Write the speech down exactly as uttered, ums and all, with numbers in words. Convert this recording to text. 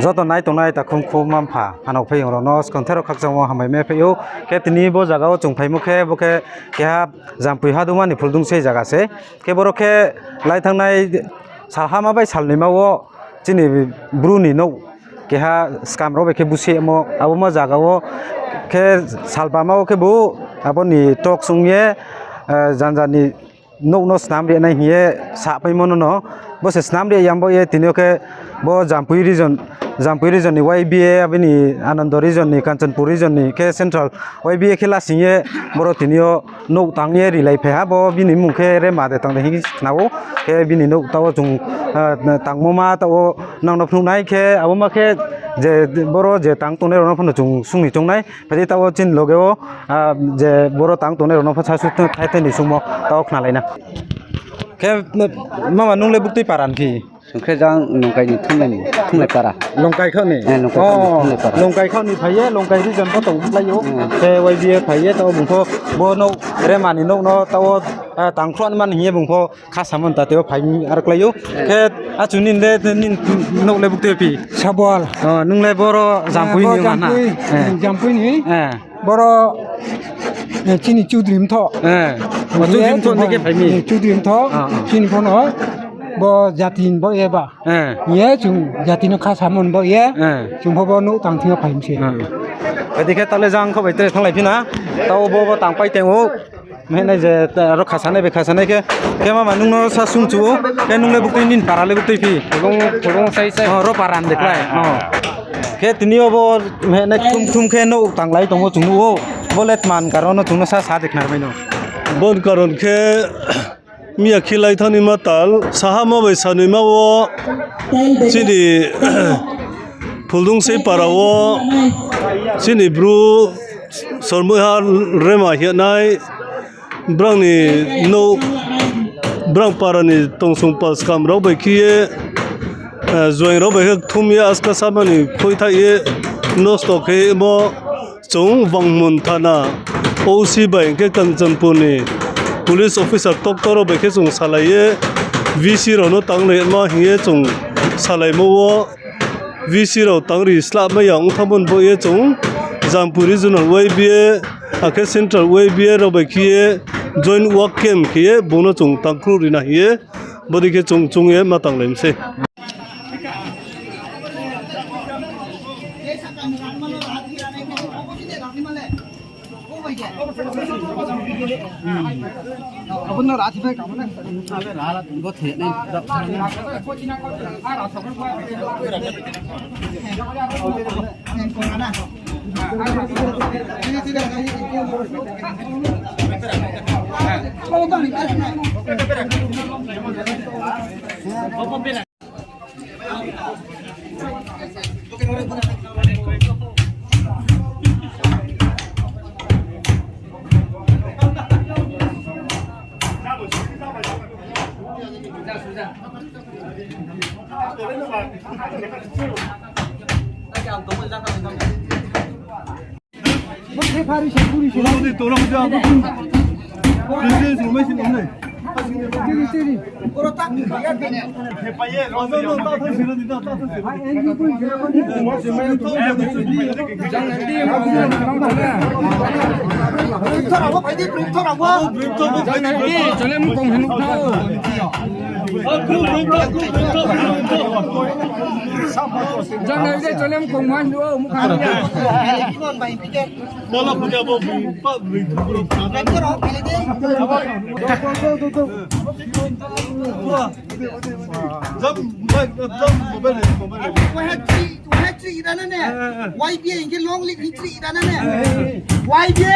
Joto nai tongnai takhum khu mma-mpha, hanao phaiyong rao no skangther rao khakchangmo hambai mai phai ou. Khe tini bo zaga wo chung phaimo khe, bo khe keha Jampui Haduma ni Phuldungsei zaga se. Khe boro khe lai thanngnai salhama bai salnoima wo chini Bru ni nouh keha skam rao bai khe busemo, abo ma zaga wo khe salbama wo khebu abo ni tok sung ye, janja ni nouh no snam ri nai hing ye sapaimo no no. Bo se snam ri yambo ye tini yo khe bo Jampui region ni Y B A, abini Anando region ni, Kanchanpur region ni khe central Y B A khe lasing ye boro tini yo nouh tang ye rilai phai ha. Bo bini mmung khe Rema de tang de hing khna ou. Khe bini nouh taoh wo chung tangmo ma taoh wo nang no phnuh nai khe, abo ma khe je boro je tang tongnai rao no pho no chung sung ni choung nai. Phai di taoh wo chini loge wo, je boro tang tongnai rao no pho sasu thai thai ni sungmo taoh wo khnalai na. Khe, mama, nung le buktui para ni phi? Khe jang Longkai ni Thumlai ni, Thumlai para. Longkai khaoh ni? Longkai khaoh ni phai ye, Longkai region pho tong lai ou. Khe Y B A phai ye taoh wo bung pho bo nouh, Rema ni nouh no taoh wo tangkhruh man hing ye bung pho kha samo ta tei wo phai ar klái ou. Khe achu nini le, nini nouh le buktui phi? Sabal. Nung le boro Jampui ni ma na? Jampui ni. Boro chini Chudri Mthoh. Chudri Mthoh ni khe phai mi? Chudri Mthoh. Chini pho no bo jati ni bo ye ba. Hing ye chung jati no kha samo ni bo ye. Chung pho bo nouh tang thing yo phai mi se. Adi khe taoh le jang kho bai tre thannglai phi na. Taoh bo, bo tangpai tong ou. Mhenai je, aro khasanai bai khasanai khe, khe mama nung no sa sungchu ou, khe nung le buktui nini para le buktui phi? Ro para ni de klái. Khe tini yo bo mhenai kthum kthum khe nouh tanglai tongmo chung nuh ou, bo le tma ni karon no chung no sa sa de khnarmai no. Bo ni karon khe miya khe lai thanngnai ma tal, sahama bai sanoima wo chini Phuldungsei para wo chini Bru Sormuiha Rema hingnai, brang ni nouh, brang para ni tongsong pal skam rao bai khe ye, joaing rao bai khe kthum ye aska sama ni khoithaih ye nosto khe mo chung Bangmun thana O C bai hing khe Kanchanpur ni police officer doctor rao bai khe chung salai ye V C rao no tanglai ma hing ye chung salaimo wo V C rao tangri slahmai ya ong thanngmo ni bo ye chung Jampui regional Y B A, akhe central Y B A rao bai khe ye joint work camp khe ye bung no chung tangkhruh ri na hing ye, bodei khe chung chung ye ma tanglai mi sei. Y B A hing khe long live hing chri da na ne? Y B A!